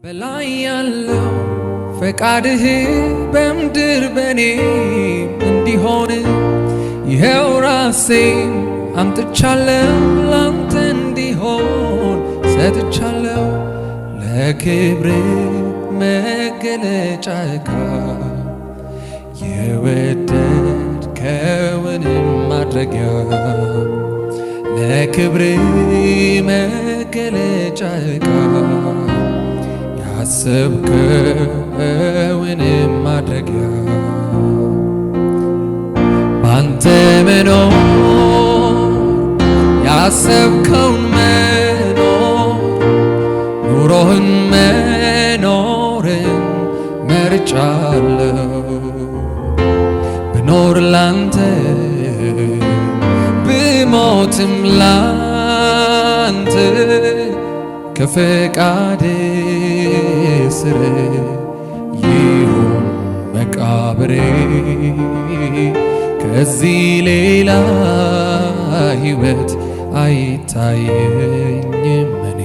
በላይ ያለው ፈቃድህ በምድር በኔ እንዲሆን ይኸው ራሴን አምጥቻለሁ፣ ላንተ እንዲሆን ሰጥቻለሁ። ለክብር መገለጫ ዕቃ የወደድከውንም ማድረጊያ፣ ለክብር መገለጫ ዕቃ ያሰብከውንም ማድረጊያ። ባንተ መኖር ያሰብከውን መኖር፣ ኑሮህን መኖርን መርጫለሁ። ብኖር ላንተ፣ ብሞትም ላንተ፣ ከፈቃድ ስር ይሁን መቃብሬ። ከዚህ ሌላ ሕይወት አይታየኝም እኔ።